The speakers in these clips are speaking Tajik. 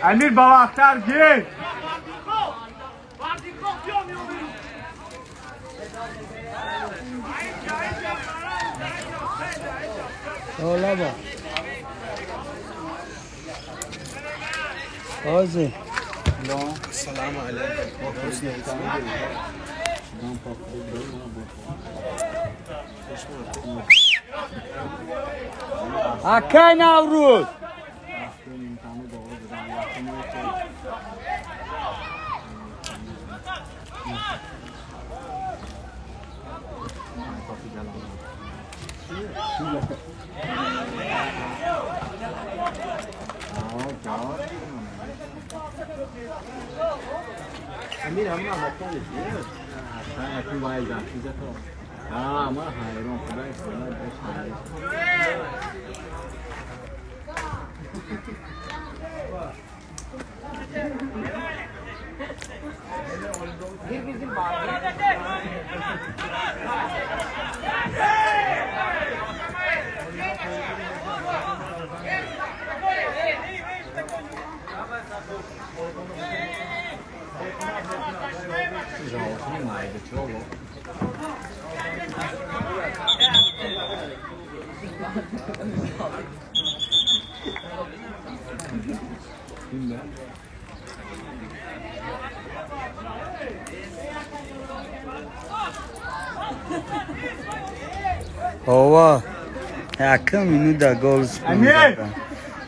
Амир ба вақттар гир. Olaba. Ozi. Salam alaykum. Акай Наврӯз. Ова, якум минута гол спонзада.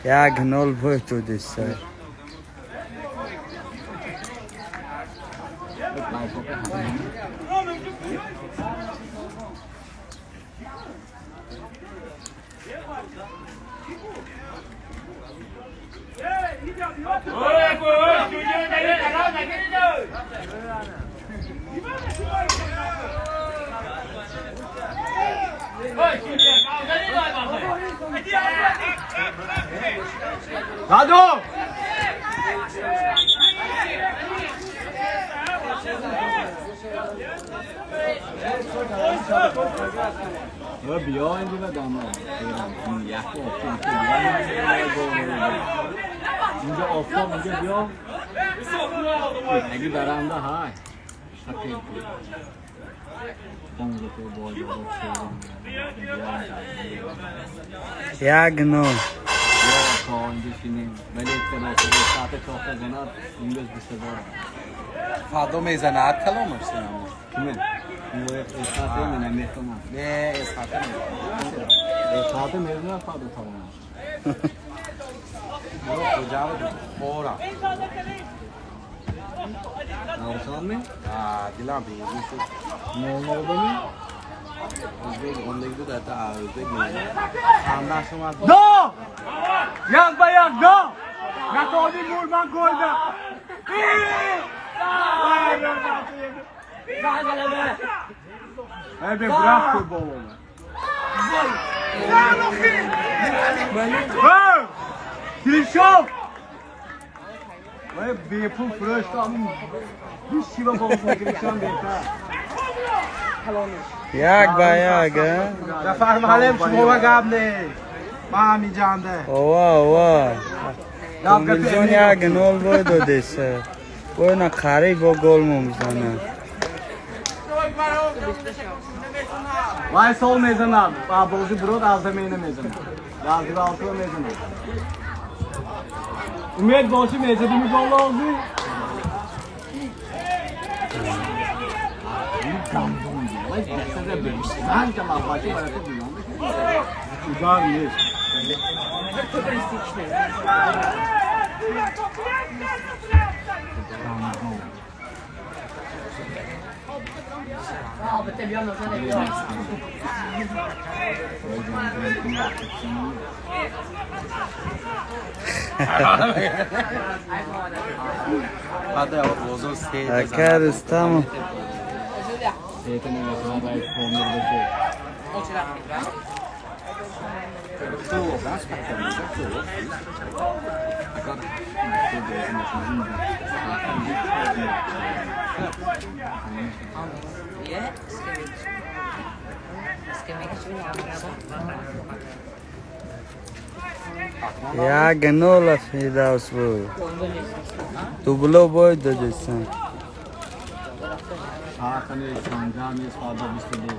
Як нол бой тудиса. Задум! بیا اینجا داما یک اینجا آفتاب اینجا بیا اگه برنده های یک نو فادو میزند کلامش سینما کیمه اسحاق من نه اسحاق اسحاق میزنه فادو تمام کجا بود بورا نوسان می دلم بیرون شد نو بمی ازبک اندگی بود حتی ازبک میزنه خندش اومد دو یک به یک دو نتونی مور من گل ده Ey bırak futbolu. Hey! Dilşov! Vay bepul fırış tamam. Bir şiva babasına girişen beta. یک به یک جعفر معلم شما گاب نه ما همی جانده اوه اوه کامیل جان یک نول بود دادیسه بوی قریب با گل میزنه وای سال میزنم بازی برود از زمین میزنم از دیوار میزنم امید باشی میزدی می گل آوردی Uдар نیست بعد بازار سه اکر رستم یک نول فیداوس بود دوبلو باید دادیسن آخرین 16 نیست فادا 22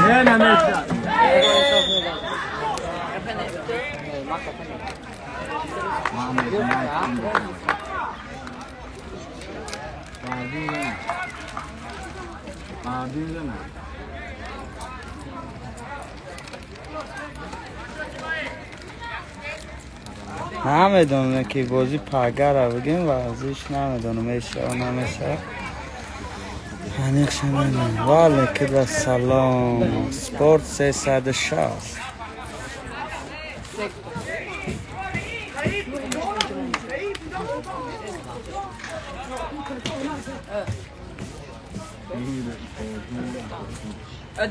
نه نه نه نمیدونم که بازی پاگر رو بگیم ورزش نمیدونم میشه و نمیشه انیقش نمیدونم. و علیکم السلام. سپورت 360.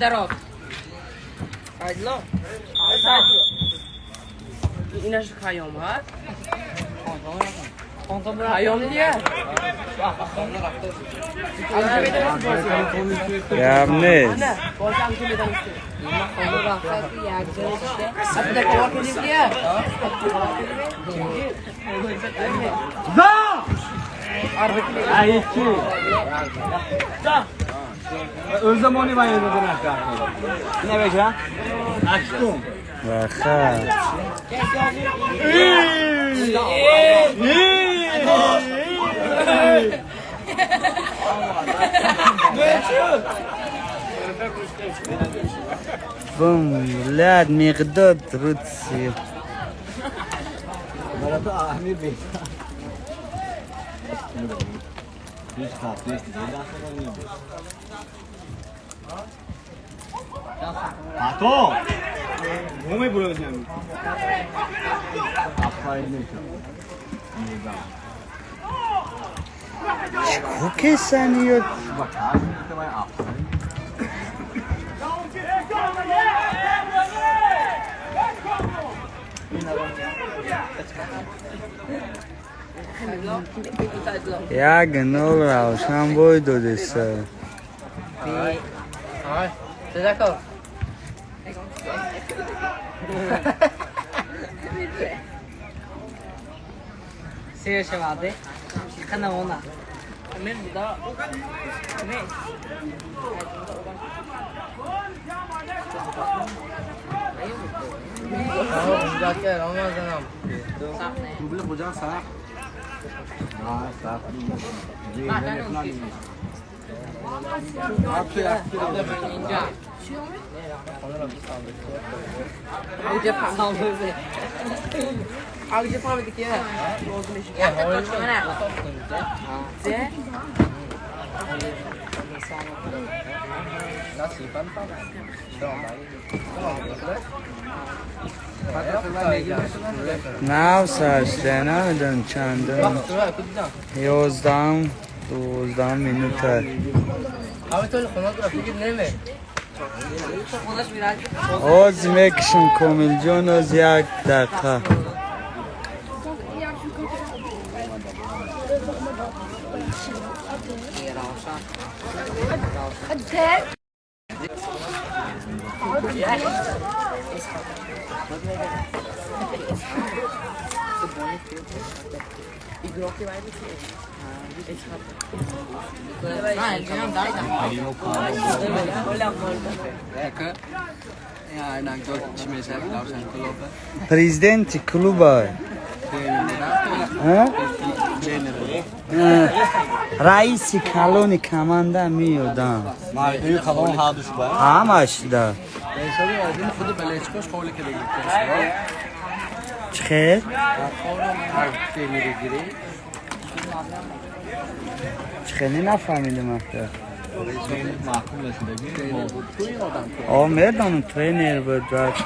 درات عدلا اینش خیام هست خیام دیگه گم نیست. Özlemoni var yerine Ne beca? Açtım. بخیر. بوم لاد مقداد رودسی. برای تو اهمی بیتا. هیچ خط نیست. Pato! Vamos aí, Bruno. آفاید نیست. Чӣ кесани ё 1-0 Равшан бой додеса. Нав саште, намедонам чандум. 11 12 минута. Оз мекушам Комилҷон, оз як дақиқа. Президенти клуба. Раиси калони команда меёдам. Ҳамаш да. Чӣ хел? Чӣ хеле нафаҳмидам ахта. О, медонам, тренер буд баъд.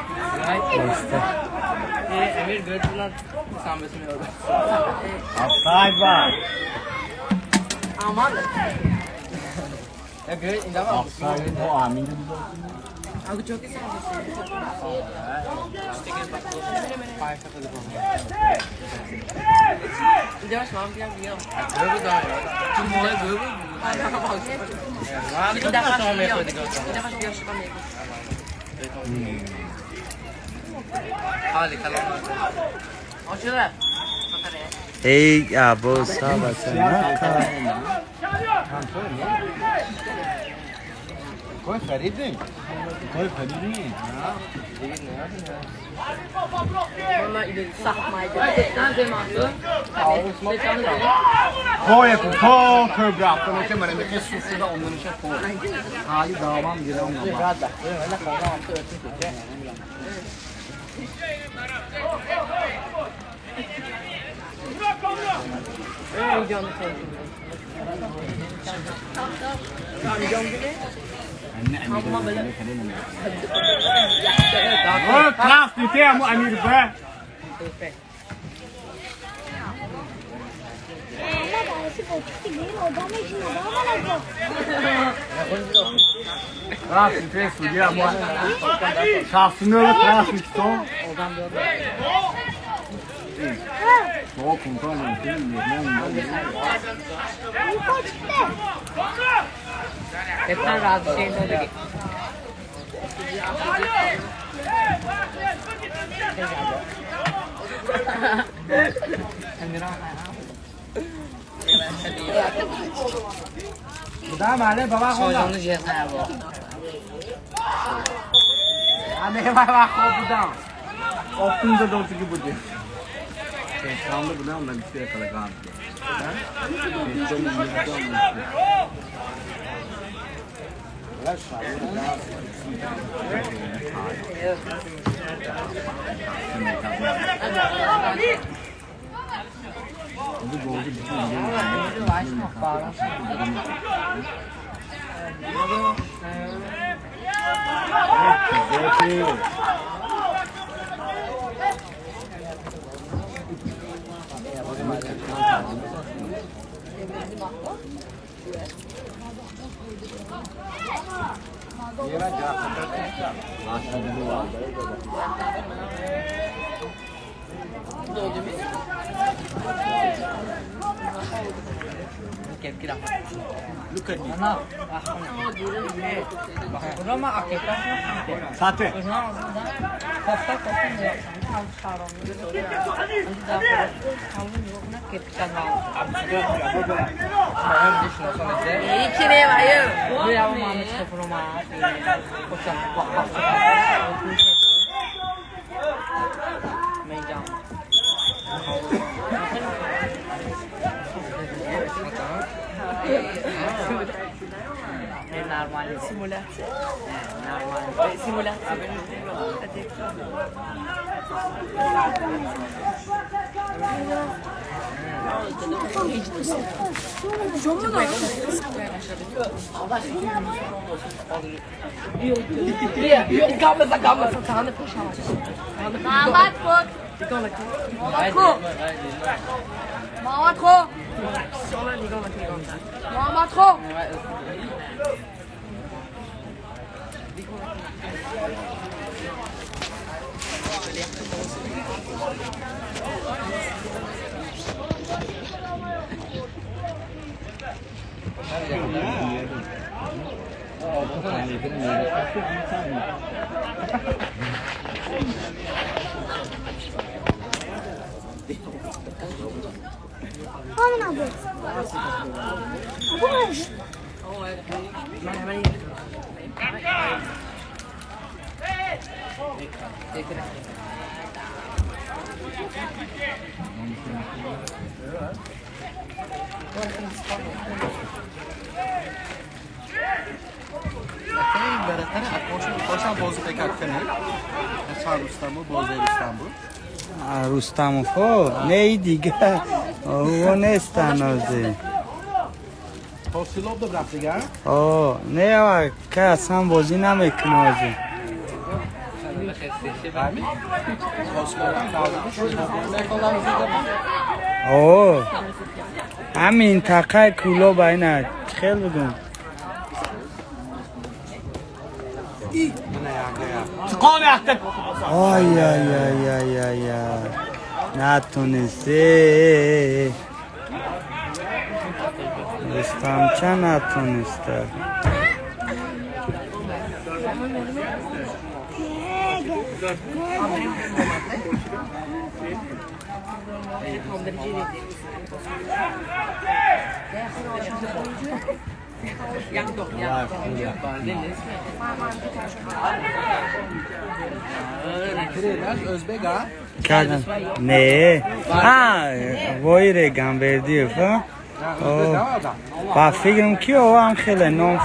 Эй, або сабаса нака. Кой харидем? Кой харидем? Кой ко кобра, то ке мане ме сусуда онланиша ко. Хали давам гирам нама. Рустамов не дига о нестан ози о не ка аслан бозӣ намекунад ози о ҳамин тақаи кӯлоб айна хел бигум ай ай ай ай ай ай натонисте Рустамча натониста Не войре Гамбердиев ба фикрам ки ам хеле ном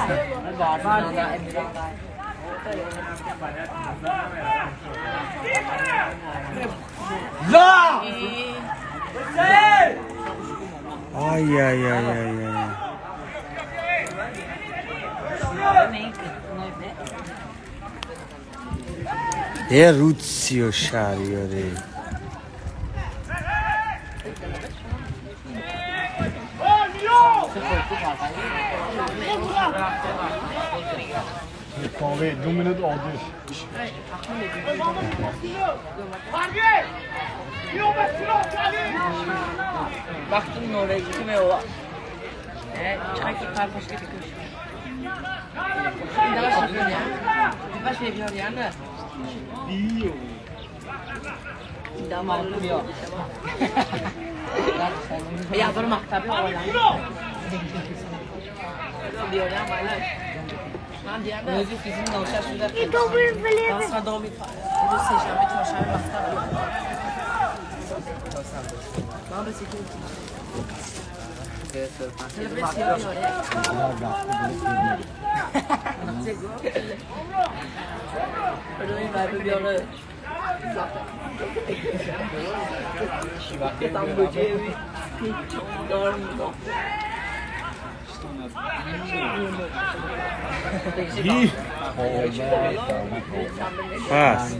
ай ай ай ай ай Е Руцио Шариоре. Пас.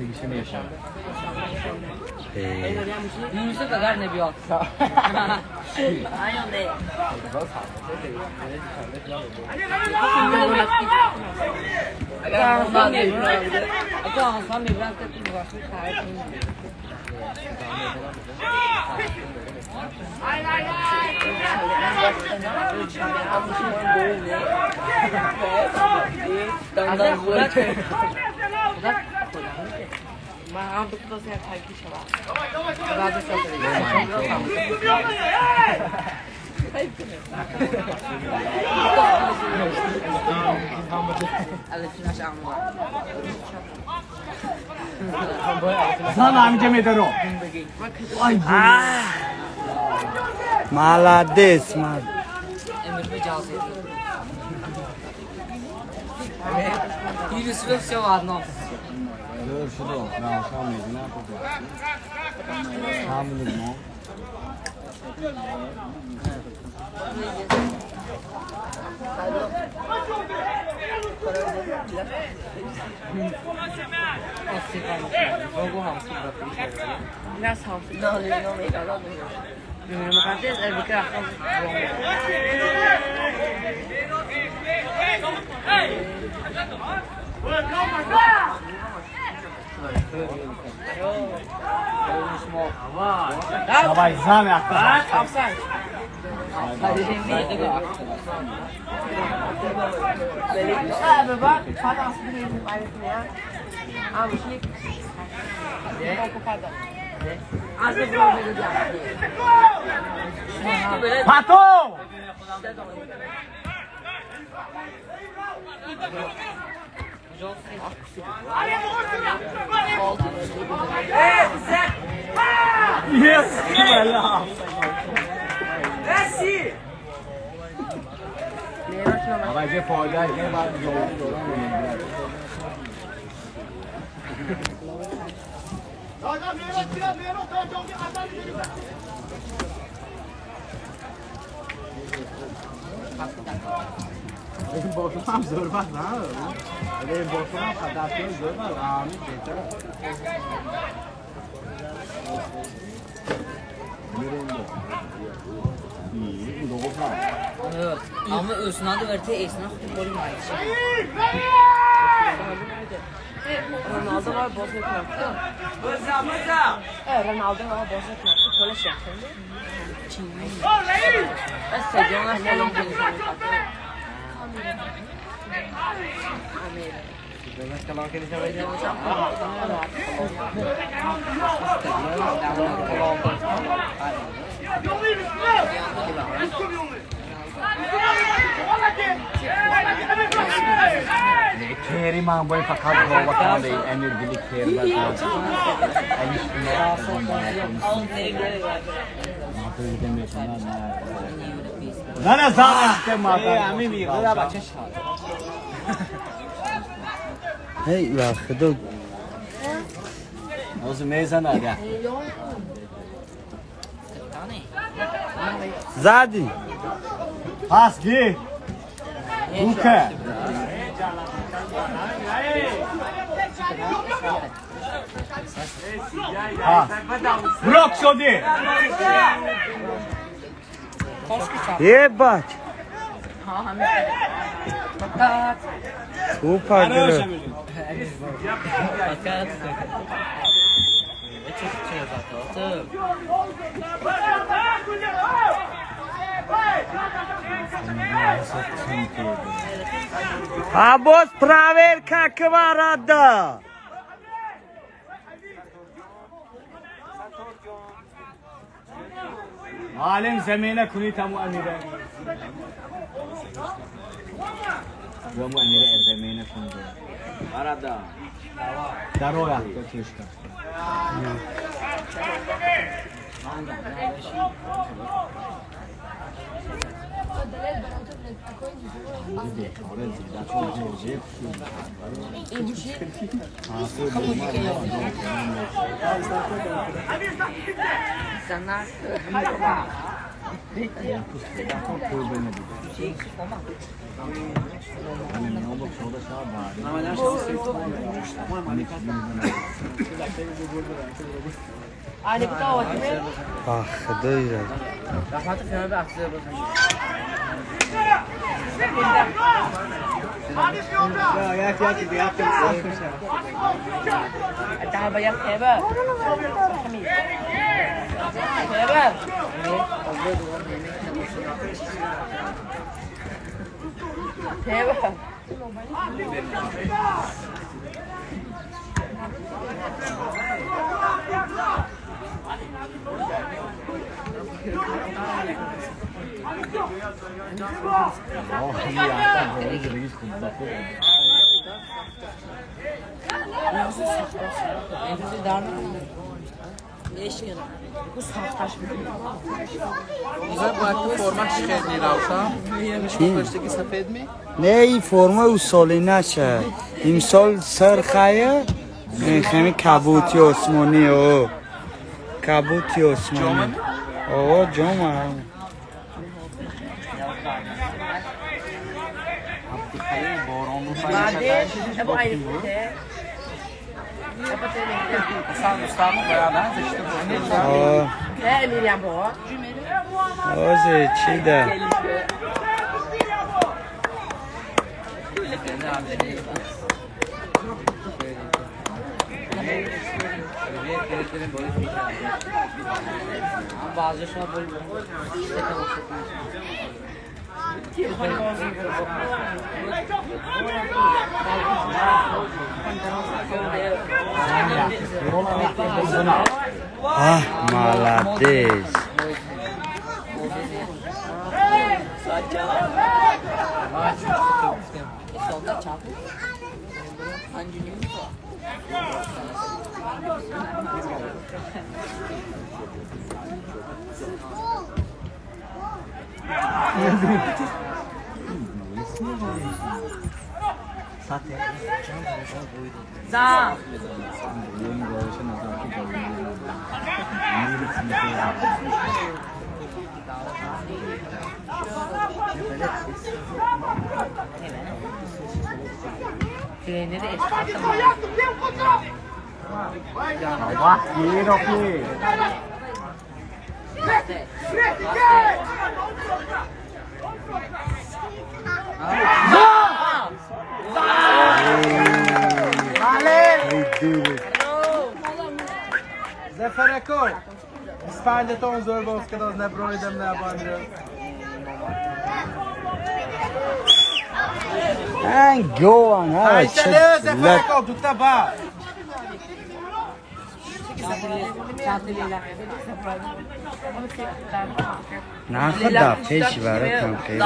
Молодец, ман. Все в одном. Давай, замя. Пато! Yes! Ama özüne de verdi, esna futbolu maçı. Ronaldo var bozuk nokta. Ronaldo var bozuk nokta. Polis yaptı. Keri man boy fakat vatan değil emir bilik keri var. نه نه هی خدا زدی پس گی دوکه بروک شدی Ебать! Тупо гирифт. Аббос, проверка кварада. عالم زمینه کنی تمو امیره و امیره زمینه کنی برادر در رویا کشتا آه خدای را. نه این فرمای او سالی نشه امسال سرخه خیلی کبوتی آسمانی او کبوتی آسمانی آقا جامعه آه چی ده آه молодец. Zafer 25 Zorboska da ne brojdem na bandra. And go on. نه خدا پیش براتم خیلی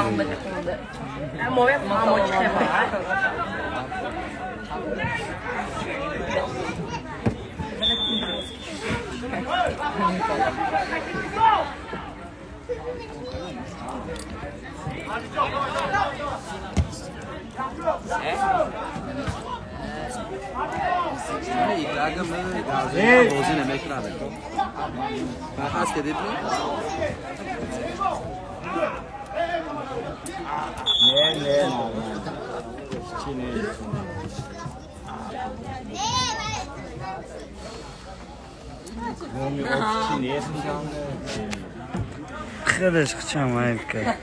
خودش خچم عیب کرد.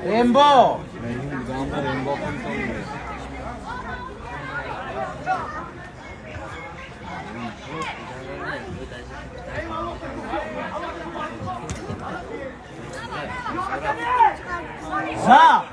Рембо! За!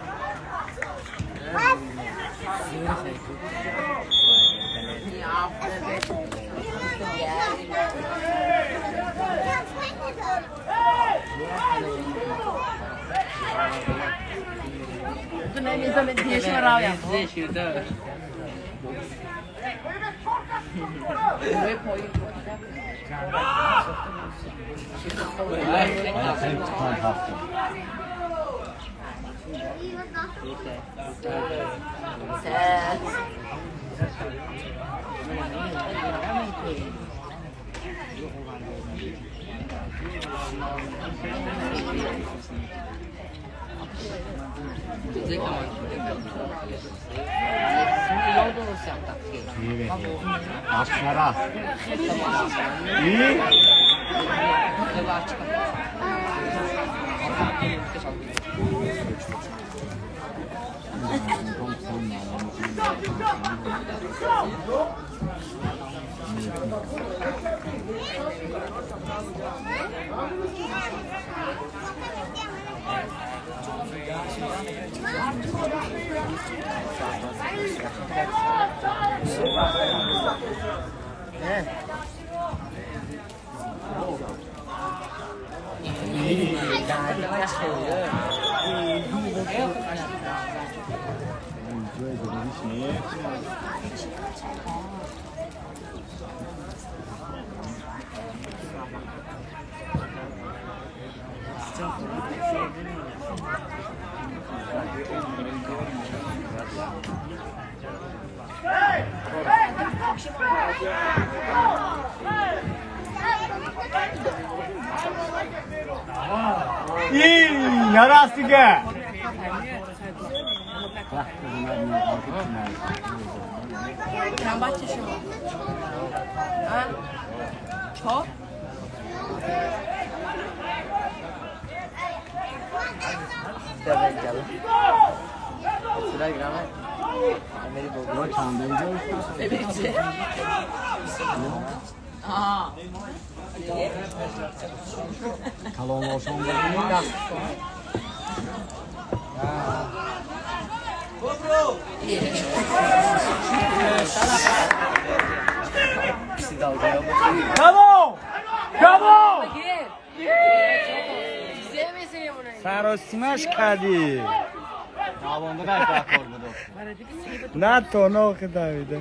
Ярастига! Come on! Come on! Саросимаш кардӣ. На то охи давида.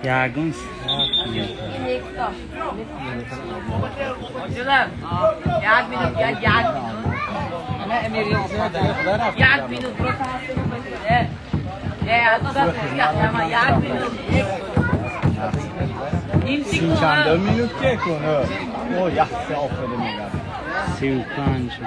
Ягон Чандо минут ке кун? О, яхсе офеде мегар. 35.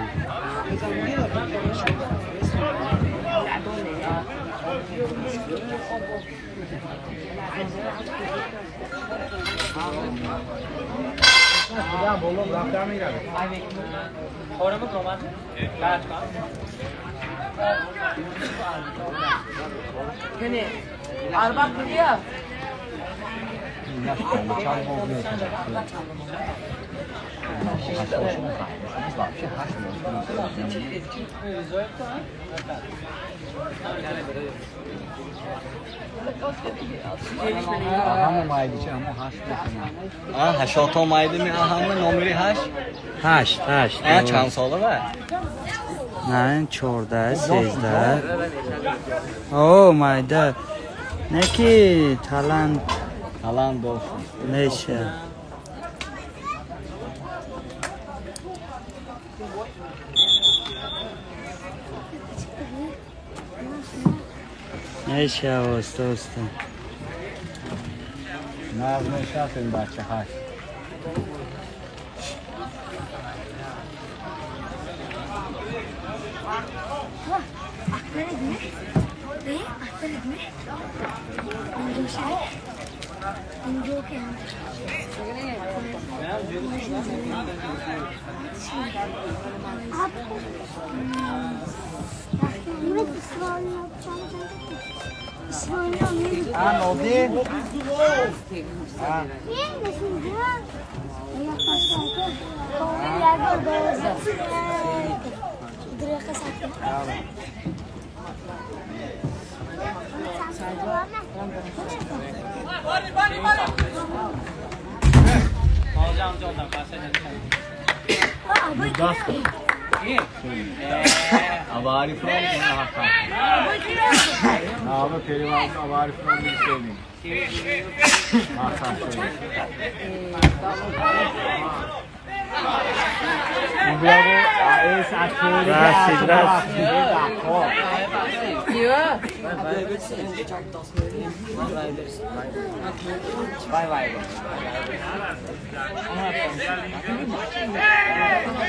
Ҳашото майдими ҳама номери ҳашт? Ҳашт, ҳашт. Чанд сола ва? На, 14, 13. О, майда. Не ки талант. Талант дошт. Неша. Неша, оста, оста. Нағз мешавад ин бача ҳашт.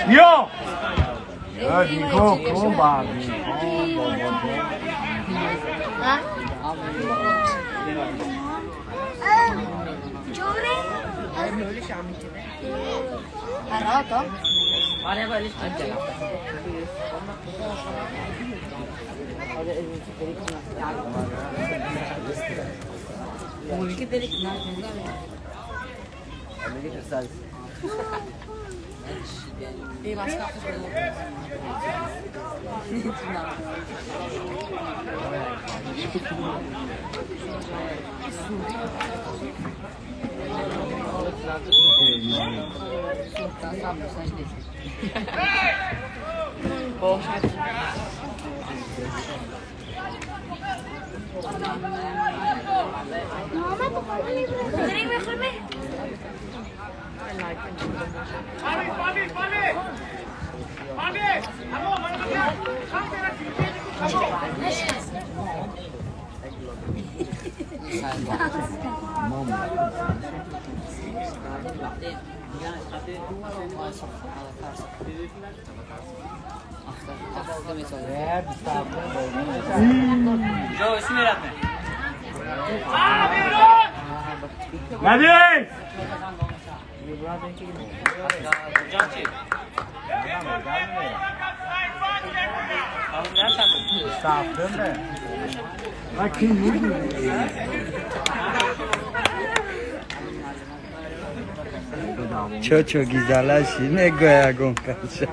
Yo! Nadir! Чочо гизалаши мегӯя ягон каша.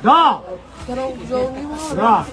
Да! Да!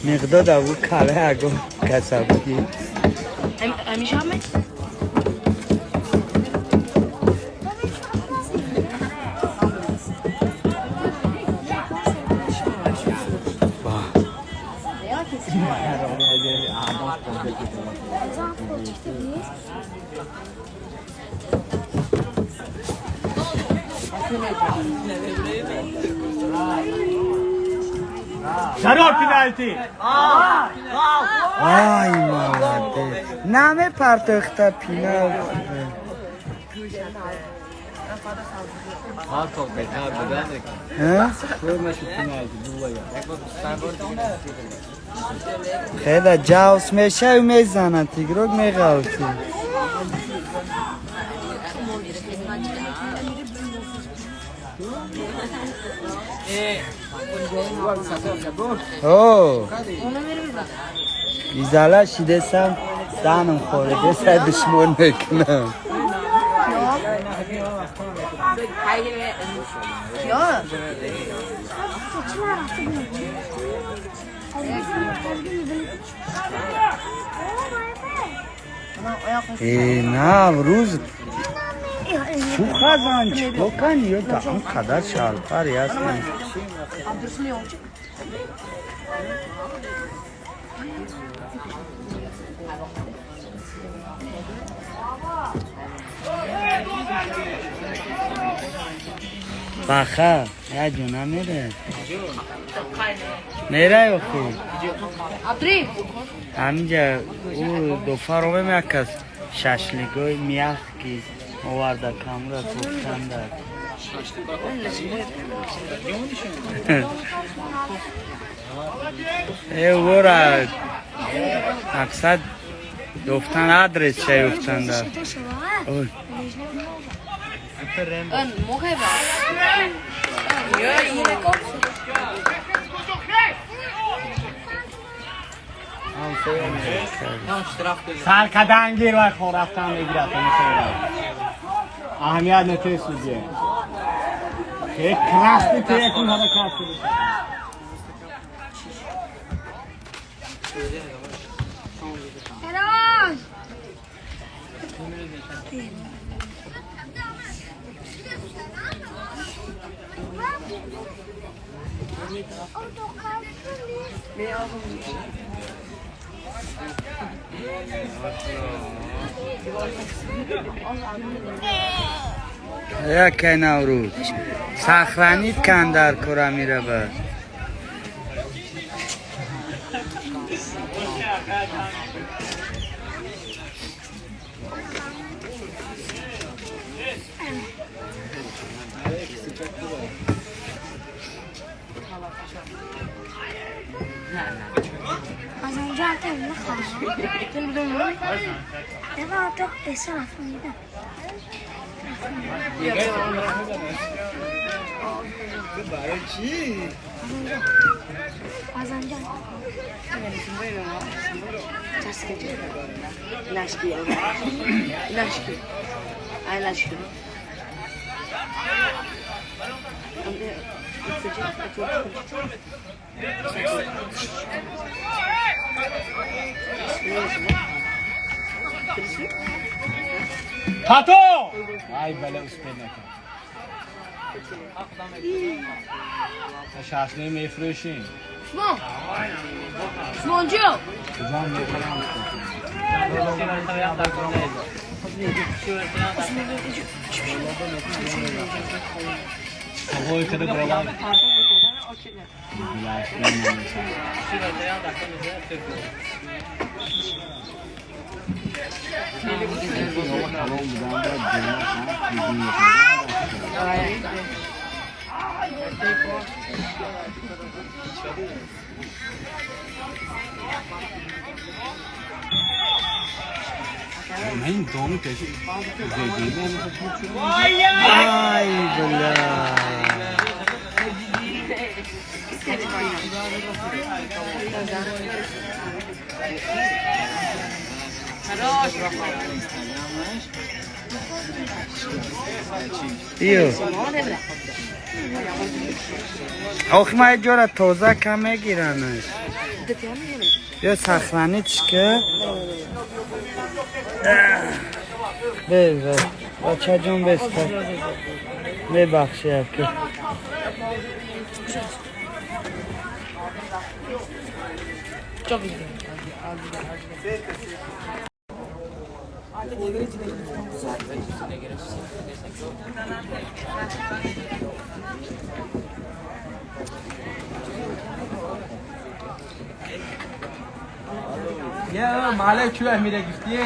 مقداد او کله اگو کسبگی همیشه همه Зарор пенальти! Ай, молодец! Наме партохта пенал. Хеда ҷавс мешавӣ мезанад, тигрок меғалтӣ. Изала шидесам данам хорида душмон мекунам. Наврӯз сухазан чико кани ё он қадар шалфари ҳастанд. Баха, я ҷона мере. Мерай охи. Ҳаминҷа ӯ дофаровем як кас шашликои мях ки оварда камра пухтанда. Э вора мақсад ёфтан адрес ша ёфтанда. Ой. Саркадангир вай хор рафтан мегирад. Аҳамият нете судья. Красный текун ҳада красный. Якай Наврӯз сахранит кан дар кора меравад. از اونجا حتی نخواهم. تو رفت برای چی؟ از آنجا Хато! Ай, бале, успел накард. Шашлик мефурӯшем. Шумонҷо! Куҷо мефурӯшем? Ай, бля. Биё. Охи ма ҷора тоза кам мегиранаш. Биё сохранить ка. Бе, бе. Бачаҷон беста. Мебахши ака. یه ماله چو امیره گفتی؟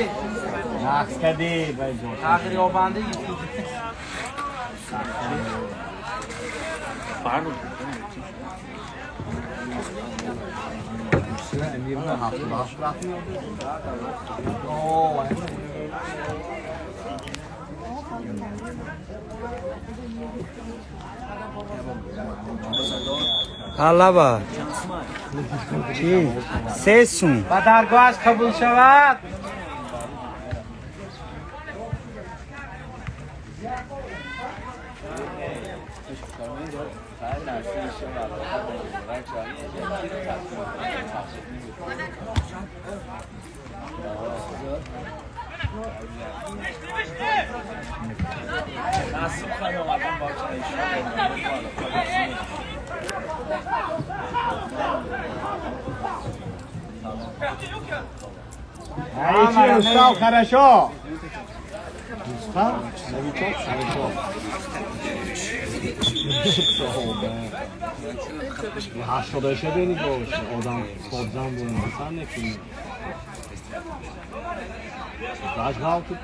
نقص کردی بای جان. تغییر یابنده گفتی. Алаба. Чӣ? Се сум. Ба даргоҳаш қабул шавад. Ай, устал, хорошо. Устал? Новичок, хорошо. 86 бени бош, одам собзан булмасан некунӣ. Даш ғалтид.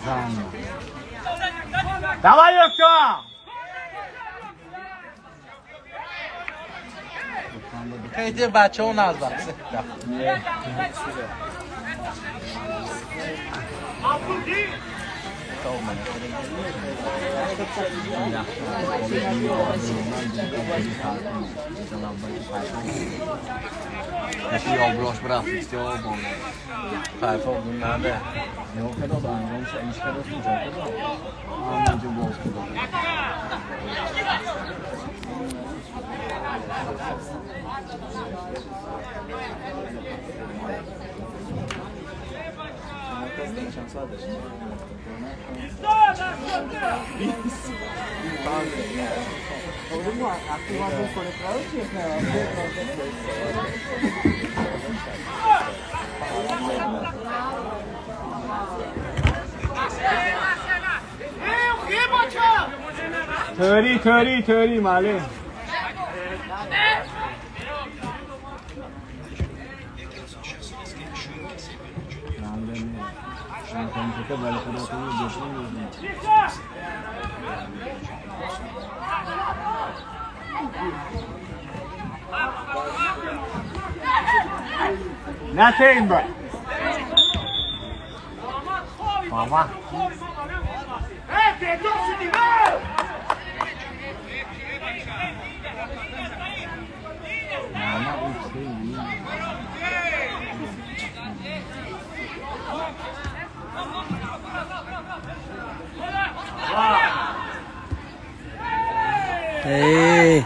Зан. Давай, Ёвка! خیلی بچه ها نزد. Төри, төри, төри, мале. Nothing but. Mama. Эй.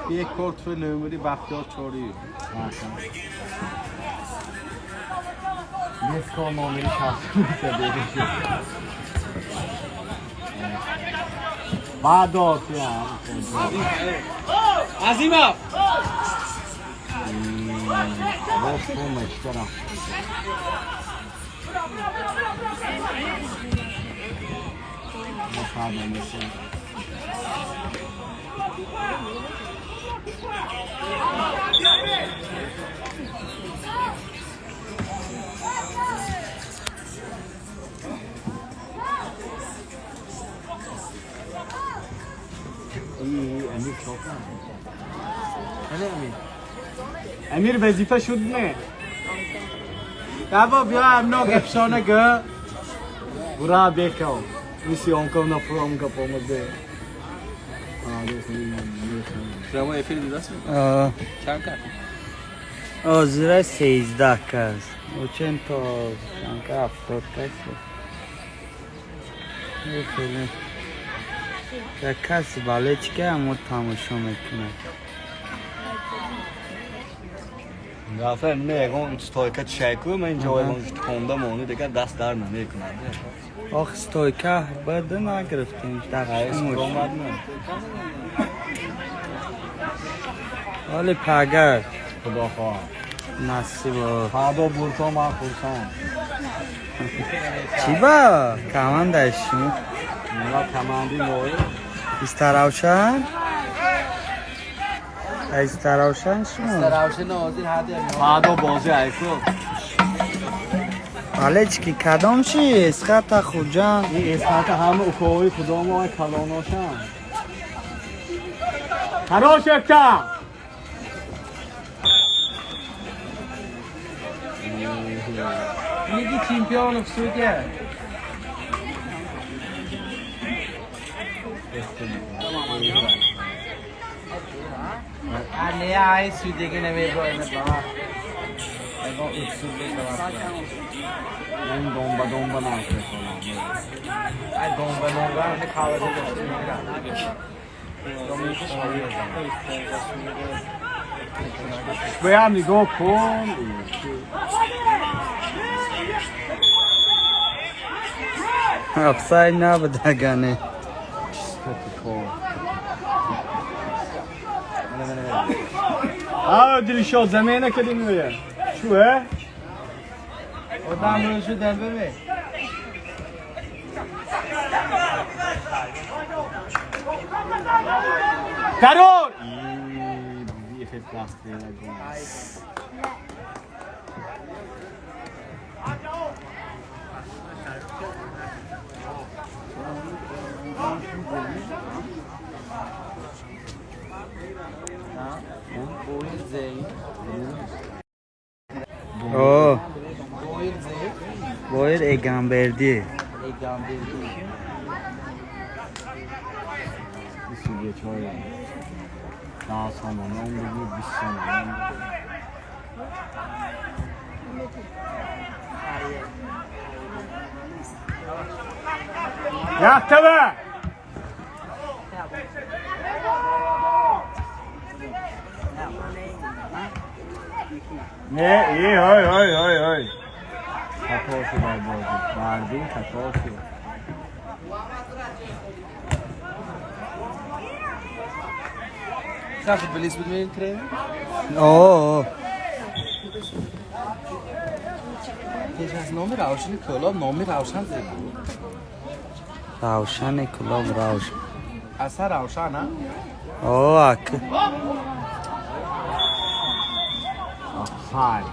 یک کورت نمری بختیار چوری. Несколько номери 63. Баъд дод. Азимов. امیر وظیفه شد نه بابا بیا امنا افسانه گه برا بکاو میسی آنکو نفرام گپ اومده شما افیر دیداست چند کرد؟ آزیره 13 کس و چند تا چند که 70 کس یک کسی بالای چی که همون تماشا میکنه Gafar ne ягон стойка чайку ман инҷо ягон хонда мони дигар даст дар намекунад. Ох стойка бад нагирифтем дар омад не. Ҳоли пагар Худо хоҳад. Насиб. Фардо бурто ман хурсанд. Чӣ ба? Командаи шумо? Ма команди мои. Истаравшан? Истаравшан шумо? Истаравшан ҳозир ҳади. Фардо бозӣ айку. Алечки кадом чи? Эсхата Хуҷанд. Ин Эсхата ҳама укоҳои худомо калоношанд. Хорош якта! Лиги чемпионов судья. Не ай судья намеброина ба. Ягон усул Ин домба домба намекунам. Ай домба домба не хавади. Боям нигоҳ кун. Офсайд набуд агане. А Дилшод замена кардем мея. Чӯ э? Одам рӯшу дембе. Дарор! Бихет даст О, Боир Эгамберди. Яхтава! Не, и ой ой ой ой. Хато шуд ай бозӣ. Бардин хато шуд. Чанд футболист буд меин тренер? О. Пеш аз номи Равшани Кӯлоб номи Равшан зеб буд. Равшани Кӯлоб Равшан. Аса Равшан, а? О, ак. Офсайд.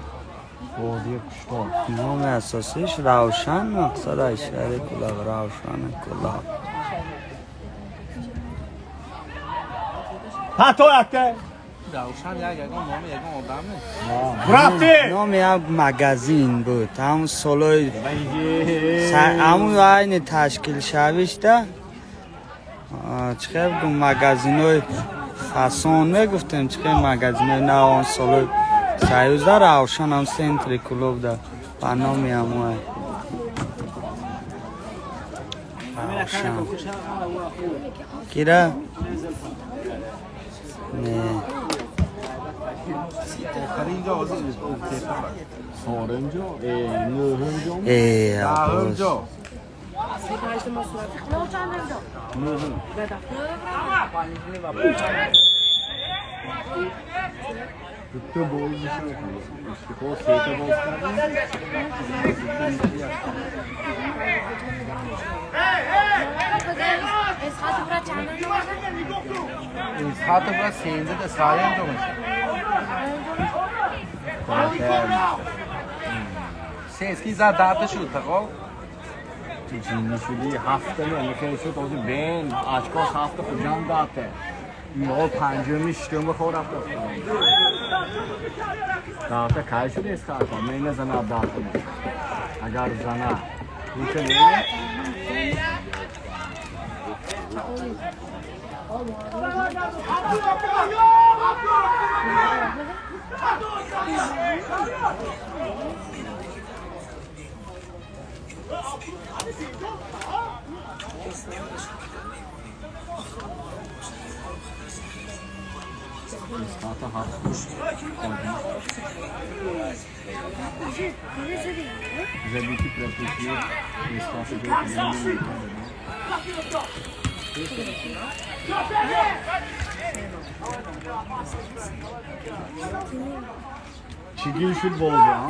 Бозии куштор. Номи асосиш Равшан, мақсад аз шаҳри Кӯлоб Равшани Кӯлоб. Хато якте. Равшан як ягон номи ягон одам нест. Рафти! Номи як магазин буд. Ҳамун солҳои ҳамун айни ташкилшавишда чӣ хел бигӯм магазинҳои фасон мегуфтем, чӣ хел магазинҳои нав он солҳои союзда Равшан ҳам центри клубда ба номи ҳамон Равшан. Кира? Не. Соринҷо, нӯҳумҷо. Даҳумҷо. Дутто боз шуд. Истиқлол сета боз кард. Исхатов ра сензда саем домаш. Сенски за дата шуд тақо. Чини шуди ҳафта не шуд ози бен очкос ҳафта хуҷанд дате. Инҳо панҷуми шиштуми хор рафта. Дата кай шуд Исхатов? Мена зана дата. Агар зана. Ничего не. Чигил шуд бозӣ, а?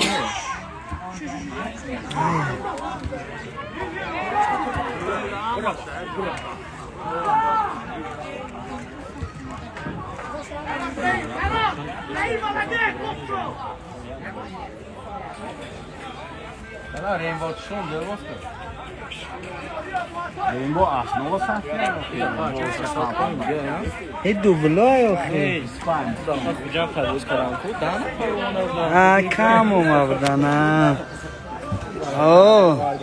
Ана Рейнбо чун дер боз кард. Рейнбо основа сахт Э дублой охи. А кам омабудан а. О.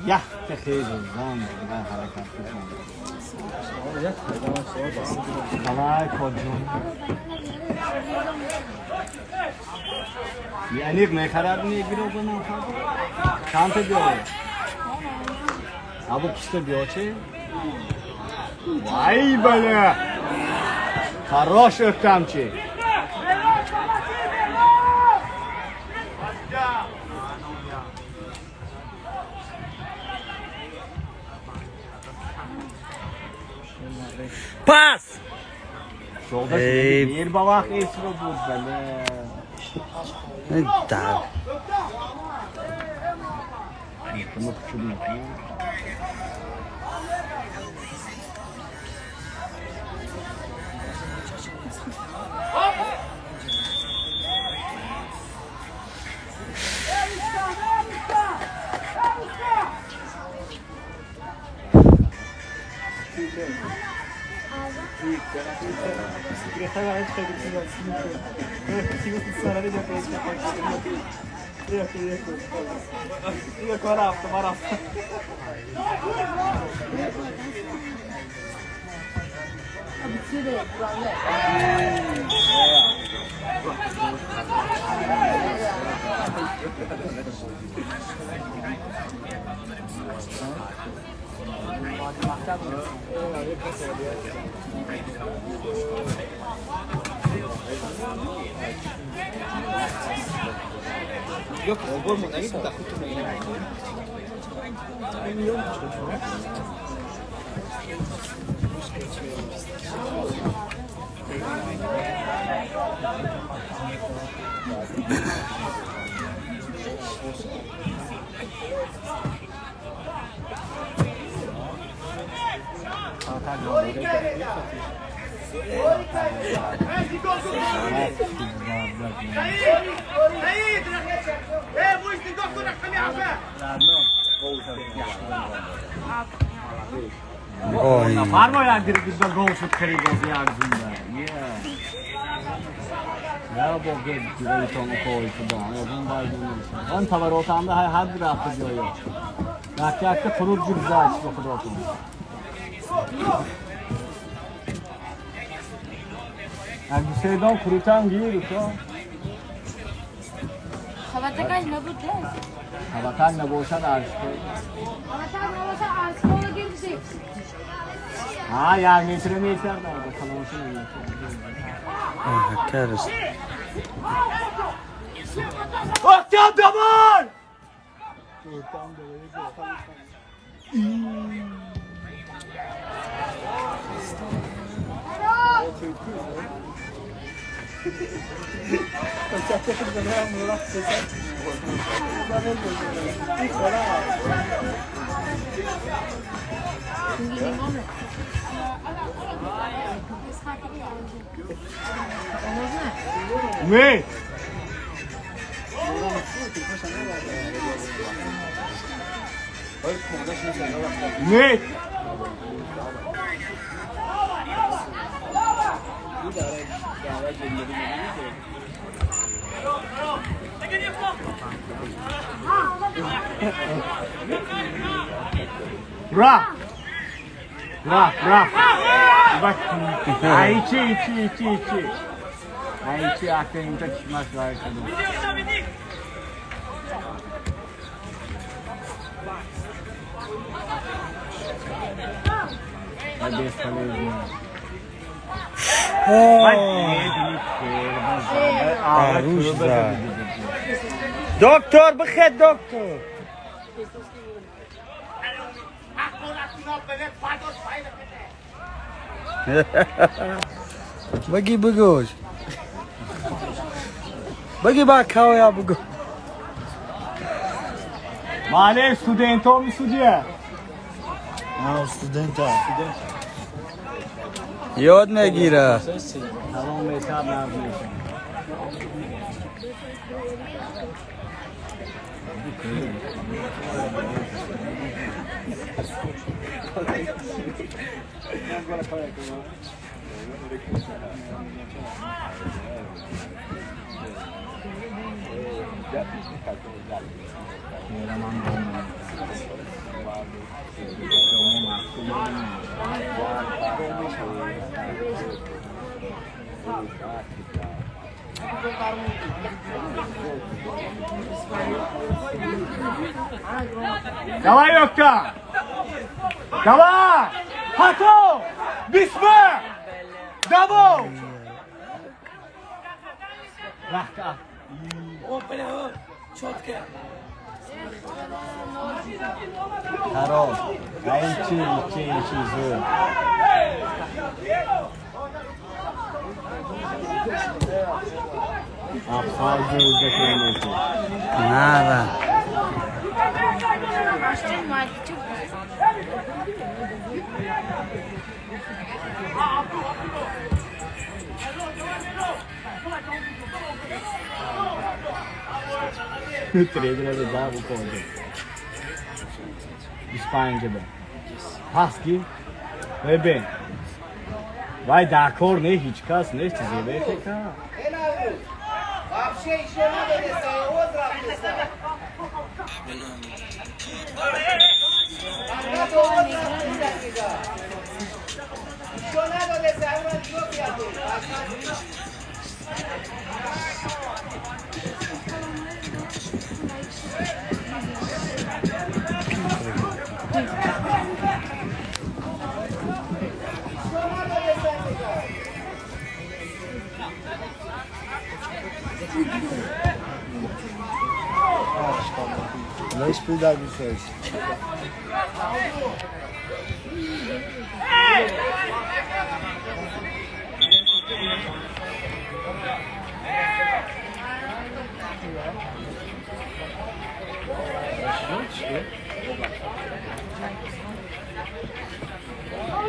Яхте хеле зан ҳаракат кунад. Давай, коджон. Яъне мехарад мегирад чанд та биёр? Або писта биё чи? Вай бала! Хорош өктамчи. Пас! Жолдаш мер ба вақт эсро буд бале. Да. Нафармояд гирифта гол шуд хари бози як зинда. Я бо гед гирифтон кой худо. Ягон байдун. Он поворотанда ҳай ҳад рафта ҷоё. Як якта фуруд гузашт ба худотон. Як дуседон фурутам гир то. Хаватакаш набуд лес. Хаватак набошад аршко. Хаватак набошад аршко гирифти. А, як метр метр да, калонши наметр. Карс. Октяб давай! Умед! Умед! Ra! Ra, ra! Айчи, ичи, ичи, ичи. Айчи, акента чмаш лайкаду. Доктор, бихед, доктор. Баги бугош. Баги ба кавая буго. Мале студенто ми судья. А, студента. Ёд мегира. Салом мешаб наз меша. Давай, Ёкта! Давай! Хато! Бисме! Даво! Рахта! О, бля, чётко! Хароб! Айчи, ичи, ичи, зур! Афсал зур закрылся. Нава! Тренер да буквально. Испания бе. Паски. Бебе. Вай дакор не ҳеҷ кас нест зебе фека. Вообще еще надо не Vai explodir vocês.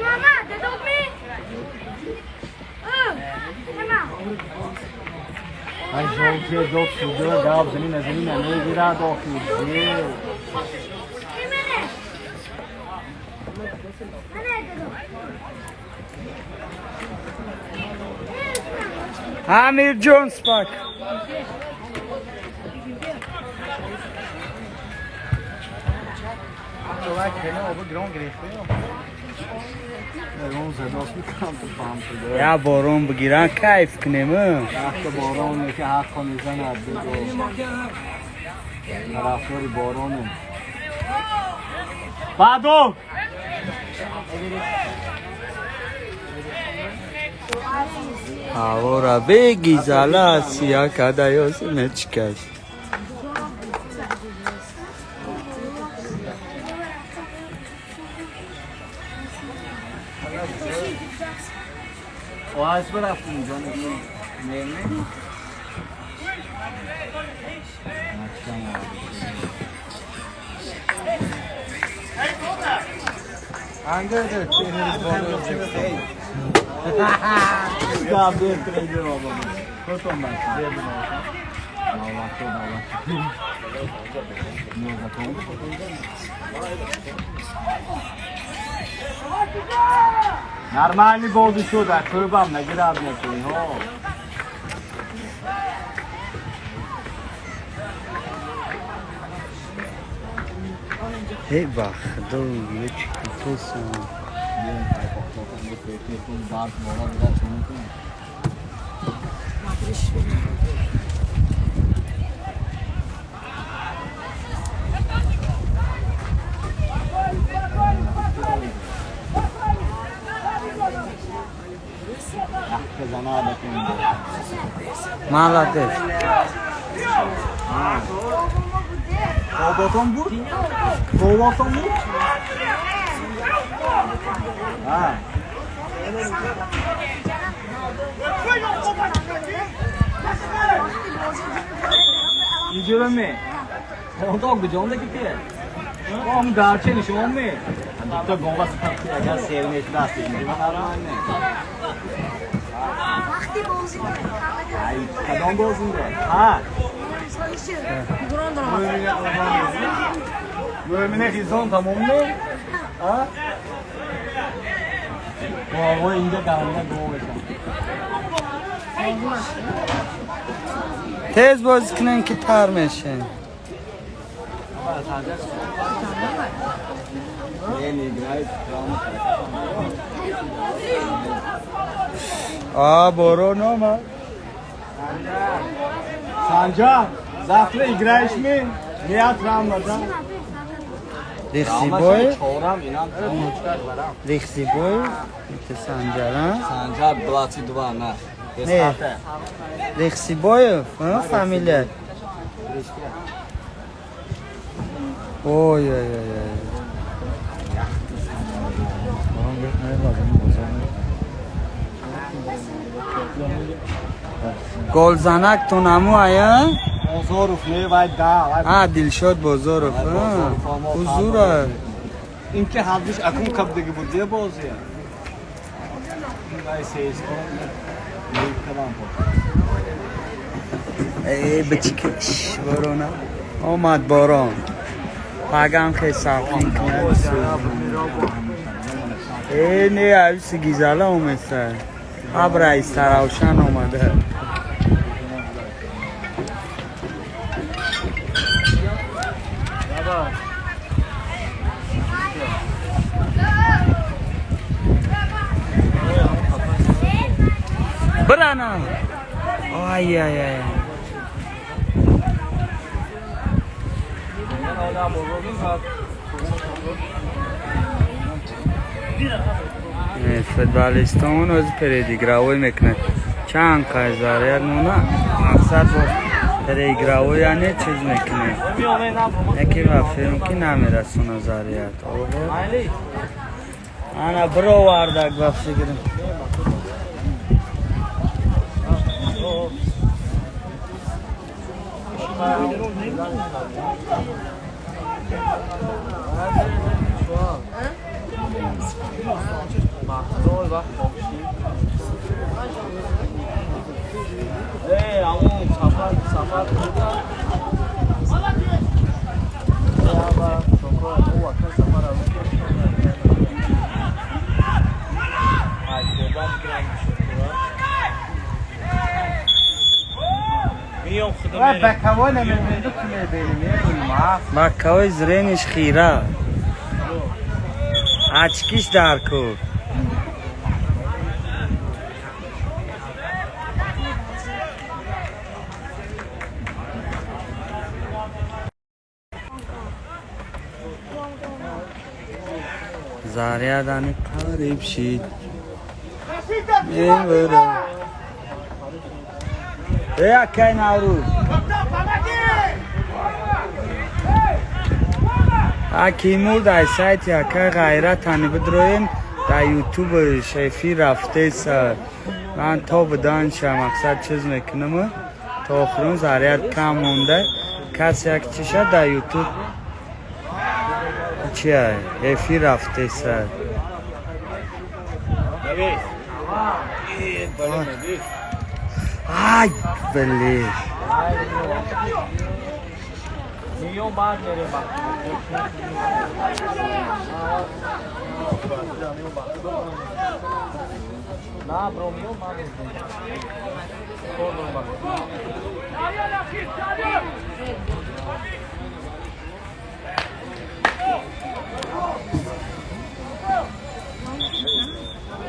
Mama, dedok mi? Ай жолке док шуда гап зани назани намегира дохи зер. Амир Джонс пак. Я борон бигиран кайф кунем. Вақт борон ки ҳаққо мезанад бигӯ. Тарафдори боронем. Баъдо! Ҳавора беги зала сия када ёс мечикаш. Оҳ, рафтем инҷо не не. Нормальный бозӣ шуд, клубам нагирад накунӣ ҳо. Эй ба худо, чӣ кутесан. Молодец. Роботон буд? Роботон буд? А. Иҷураме. Онто гуҷонда ки те? Ом дарче нишон ме. Дукта гонга сипат агар сер мешудаст. Инҷура нормально. Вақти бозӣ. Ай, кадом бозӣ? Ҳа. Мөмине хизон тамомми? А? Вой, инҷа гармда гов мешам. Тез бозӣ кунем ки тар мешем. А, борон омад. Санҷар, завтра играешь ми? Нет, травма, да? Лихсибой? Лихсибой? Это Санджар, а? Санджар 22, на. Не. Лихсибоев, а, фамилия? Ой-ой-ой. Голзанак то наму ая? Бозоров не вай да. А, Дилшод Бозоров. Узура. Ин ки ҳардуш акун кабдиги буд зе бозия. Ин вай сейскон. Эй, бичкиш борона. Омад борон. Пагам хе салқин кунад. Эй, не, ависи гизала омеса. Абра истаравшан омада. Брана! Ай-яй-яй. Футболистон оз передигравой мекунад. Чанд қайзар як мона мақсад бо переигравой яъне чиз мекунад. Яке ба филм ки намерасона зарият. Ана бировардак ба фикр. Бакавои зрениш хира. Очкиш дар кур. Зарядани қариб шид. Мебарам. Эй, акай Наврӯз. Акимур дар сайти акай Ғайратани бидроем, дар ютуб шефи рафтеса. Ман то буданша мақсад чиз мекунам, то охирон заряд кам монда. Кас як чиша дар Ютуб чия эфир рафтеса. Ай, блин.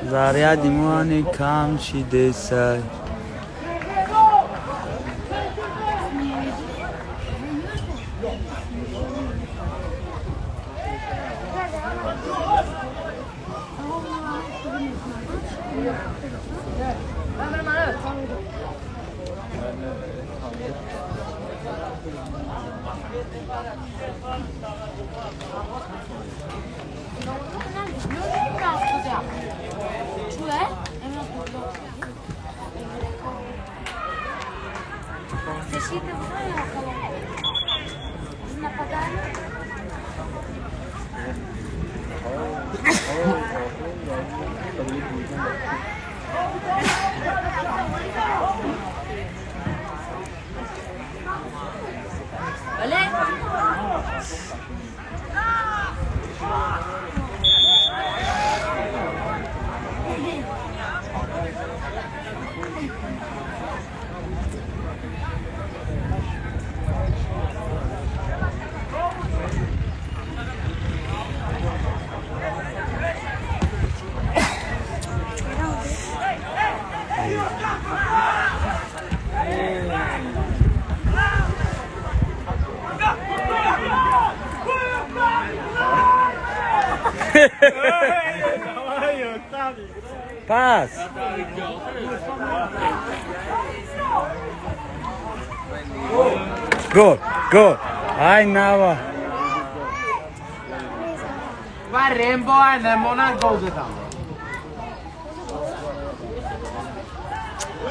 Заряди мони кам шидеса. Пас. Гол, гол. Ай, нава. Ва Рембо, ай, немона гол задам.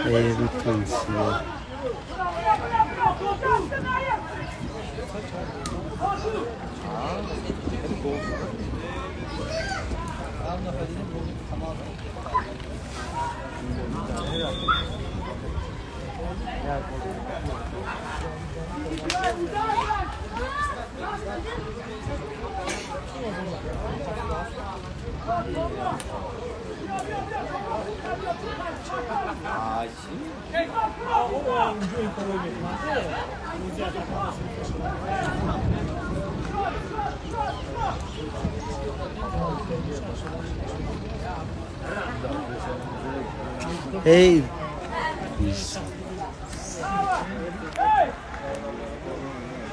Эй, рутонсия. Эй,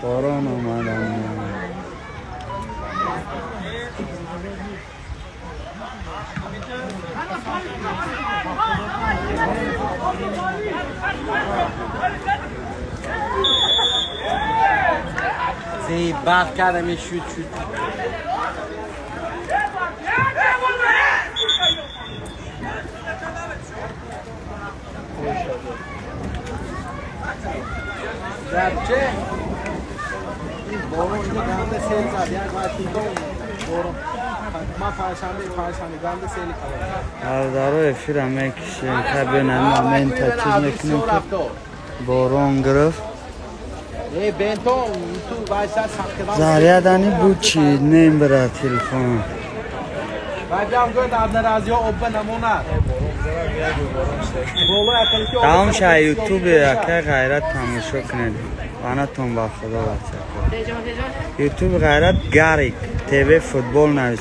борон омадам. Бад кардам, шуд шуд. Garche борон ганда сел зад, як вақти борон. Ма панҷшанбе ганда сел кард. Бародаро, эфира мекишем, табиан момента чиз мекунем ки борон гирифт. Э, бентон ту вайса сахтан. Зарядани буд чи нембира телефон. Баъдам гӯяд абнаразиё обба намонад. Тамом ша Ютубе акай Ғайрат тамошо кунед. Панатон ба Худо, бачако. Ютуб Ғайрат Гарик ТВ футбол навис.